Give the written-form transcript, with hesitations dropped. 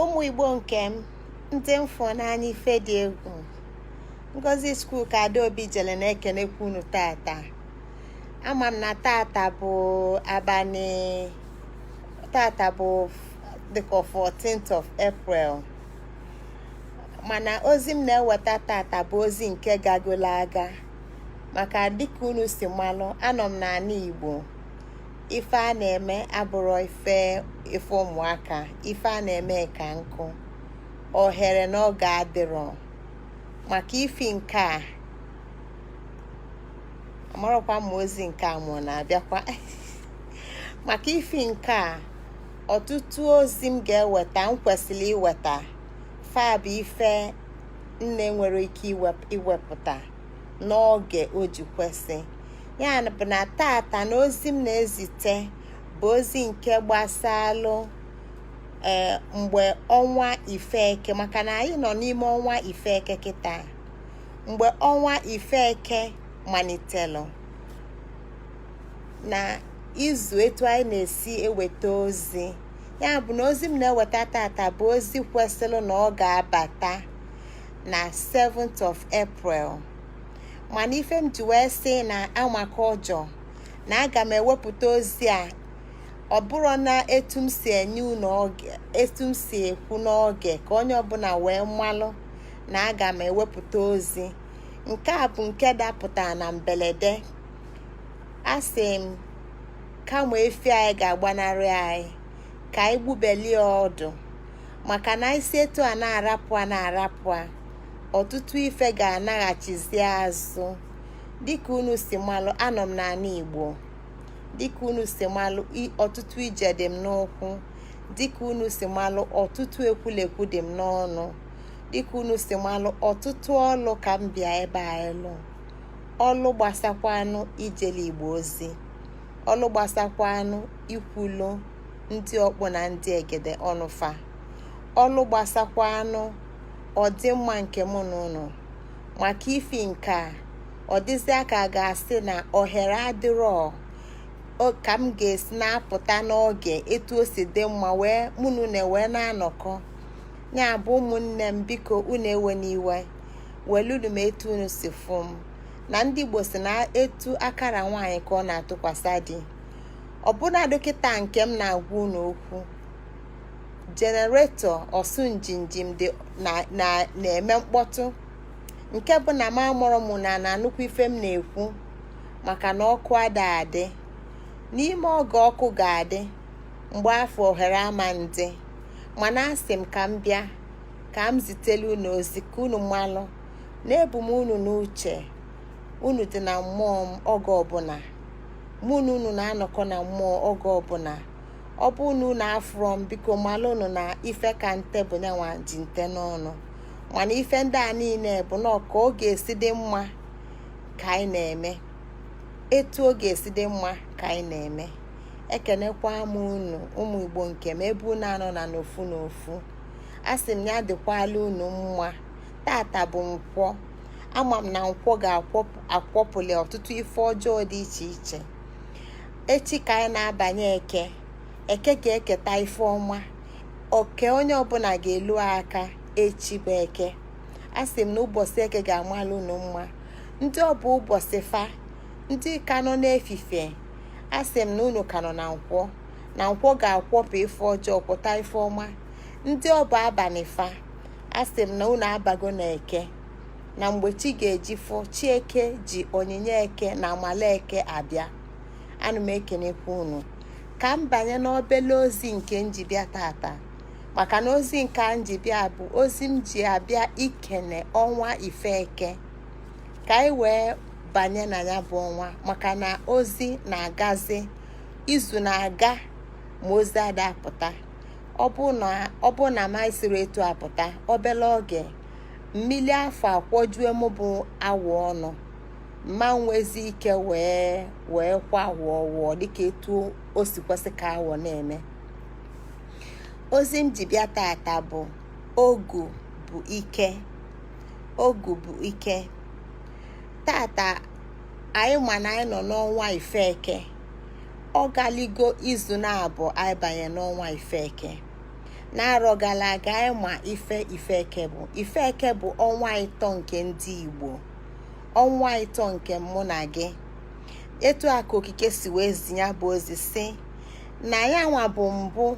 Ụmụ Igbo nke m, ndị m fụ n'anya, ife dị egwu. Ngozi School ka Adaobi jere na-ekenekwa unu tata. Ama m na tata bụ abalị, tata bụ dịka 14th of April, mana ozi m na-eweta tata bụ ozi nke gagolo aga, maka dịka unu si malụ, anọ m n'ala Igbo. Ife a na-eme abụrụ ife ife ụmụaka, ife a na-eme ka nkụ ohere na oge adịrọ maka ifi nke a. Amarọkwa m ozi nke a mụ na-abịakwa maka ifi nke a. Ọtụtụ ozi m ga-eweta, m kwesịrị iweta fa, bụ ife nne nwere ike iwepụta n'oge o ji kwesị. Ya bụ na tata na ozi m na-ezite bụ ozi nke gbasalụ mgbe ọnwa Ifeke, maka na anyị nọ n'ime ọnwa Ifeke kịta. Mgbe ọnwa Ifeke malitelụ na izu, etu anyị na-esi eweta ozi, ya bụ na ozi m na-eweta tata bụ ozi kwesịrị na ọ ga-abata na 7th of April, mana ife m ji wee sị na amaka ọjọọ na aga m ewepụta ozi a, ọ bụrụ na etu m si enye unu oge, etu m si ekwu n'oge, ka onye ọbụla wee malụ na aga m ewepụta ozi nke a bụ nke dapụtara na mberede. Asị m, kama efi anyị ga-agbanarị anyị, ka anyị gbubelie ọdụ, maka na isi etu a na-arapụ a na-arapụ a, ọtụtụ ife ga-anaghachizi azụ. Dịka unu si malụ, anọ m n'ala Igbo. Dịka unu si malụ, ọtụtụ ije dị m n'ụkwụ. Dịka unu si malụ, ọtụtụ ekwulekwu dị m n'ọnụ. Dịka unu si malụ, ọtụtụ ọlụ ka m bịa ebe a ịlụ ọlụ gbasakwanụ ijele Igbo ozi, ọlụ gbasakwanụ ikwulu ndị ọkpụ na ndị egede ọnụfa, ọlụ gbasakwanụ ọdịmma nke mụ na unu. Maka ifi nke a, ọ dịzịa ka a ga-asị na ohere adịrọ ka m ga-esi na-apụta n'oge etu o si dị mma wee mụ na unu wee na-anọkọ. Ya bụ, ụmụnne m, biko unu ewe n'iwe, welunu m etu unu si fụ m. Na ndị Igbo si na etu akara nwaanyị ka ọ na-atụkwasị di. Ọbụna dọkịta nke m na-agwa unu okwu, generator ọsụ njinjim dị na-eme mkpọtụ, nke bụ na m amụrụ m na na-anụkwa ife m na-ekwu, maka na ọkụ ada adị. N'ime oge ọkụ ga-adị, mgbe afọ ohere ama ndị, mana asị m ka m bịa ka m zitelu unu ozi ka unu malụ na-ebu m unu n'uche. Unu dị na mmụọ m oge ọbụla. Mụ na unu na-anọkọ na mmụọ oge ọbụla. Ọ bụ na unu afụrọ m, biko malụ unu na ife ka nte bụ nyanwa ji nte n'ọnụ. Mana ife ndị a niile bụ na ka ọ ga-esi dị mma ka anyị na-eme, etu ọ ga-esi dị mma ka anyị na-eme. Ekenekwa m unu, ụmụ Igbo nke m, ebe unu anọ na n'ofu n'ofu. A sị m ya dịkwala unu mma. Tata bụ Nkwọ. Ama m na Nkwọ ga-akwọpụli ọtụtụ ife ọjọọ dị iche iche. Echi ka anyị na-abanye Eke. Eke ga-eketa ife ọma, oke onye ọbụla ga-elu aka. Echi bụ Eke. A sị m na ụbọchị Eke ga-amalụ unu mma. Ndị ọ bụ ụbọchị fa, ndị ka nọ n'efifie, a sị m na unu ka nọ na Nkwọ, na Nkwọ ga-akwọpụ ife ọjọọ, pụta ife ọma. Ndị ọ bụ abalị fa, a sị m na unu abago na Eke, na mgbe chi ga-eji fọ, chi Eke ji onyinye Eke na amala Eke abịa. Ana m ekenekwa unu. Ka m banye n'obele ozi nke m ji bịa tata, maka na ozi nke a m ji bịa bụ ozi m ji abịa ikene ọnwa Ifeke, ka anyị wee banye na ya bụ ọnwa, maka na ozi na-agazi, izu na-aga ma ozi ada apụta. Ọ bụ na m siri etu apụta obele oge, mmili afọ akwọjue m bụ awụ ọnụ, mma nwezi ike wee kwa wụọ wụọ dịka etu o si kwesị ka awọ na-eme. Ozi m ji bịa tata bụ ogu bụ ike, ogu bụ ike. Tata anyị ma na anyị nọ n'ọnwa Ifeke. Ọ galigo izu na-abụ anyị banye n'ọnwa Ifeke. Na-arọ gara aga, anyị ma ife Ifeke bụ. Ifeke bụ ọnwa 3 nke ndị Igbo, ọnwa 3 nke mụ na gị. Etu a ka okike si wee zi ya bụ ozi, si na ya nwa bụ mbụ.